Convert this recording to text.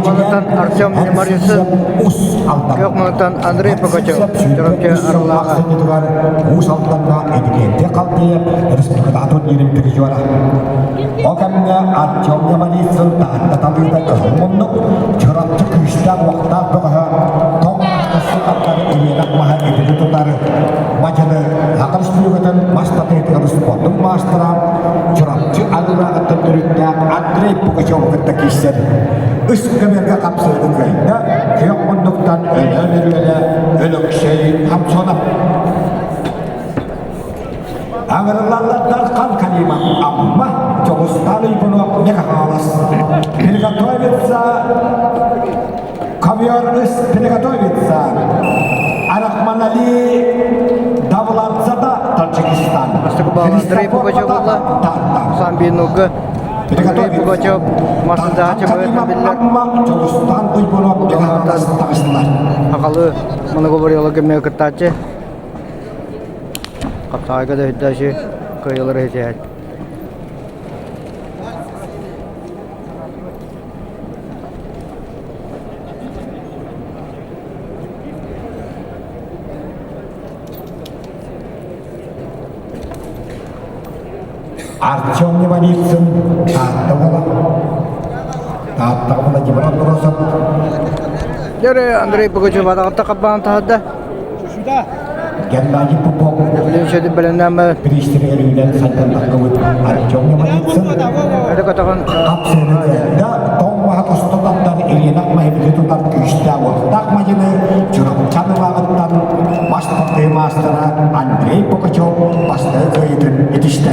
Мунутан Артем Немарисов, Күөх мунутан Андрей Пугачев, Чурапчы Арылааҕа. Уус Алданна Эдигиэнти Халтыйап республикатын иирин призера. Ол кэмҥэ Артем Немарицын Таатта талыыта кыһыл муннук, Чурапчы күүстээх уохтаах бөҕөһө тоҥ аттасы аттары ириэнэх маһа итини тутар мадьыны Саха Республикатын мас татыытыгар спордун маастара Чурапчы Арыылааҕыттан төрүттээх Андрей Пугачеву кытта киирсэн үс көмөргө хапсыһыгы кыайда күөх муннуктан Өлөөн Өрүөлэ Өлөксөй Хамсонов. Аҥырыллаллар Дархан Калимов Амма Дьоҕустаан Уйгунов Михайлос. Приготовиться ковер ыс приготовиться Арахманали Давлатзада Таджикистан. Бастакы балл Андрей Пугачев буолла. Самбинуга Андрей Пугачев массаачы быһыытынан биллэр. Хахалы многоборьелар кэмҥэ кыттааччы. Хапсаҕайга да өйдөөчү кыайыылары ситиһэр. Артем Невалицын Таатта уола. Тааттаҕа Владимир Андросов. Дьэ, Андрей Пугачев адаҕатта хаббаан таһырда. Геннадий Попов Билин бэлэмнээн бириистэригэр үүнэн сайдан таххыбыт Артем Невалицын Өтө көтөҕөн хапсыыны кыайда тоҥ маһа тосту тардар Ирина Маһибили тутар күүстээх уохтаах мадьыны Чурапчан ылааҕыттан мас тардыы маастара Андрей Пугачев бастакы кыайыытын итистэ.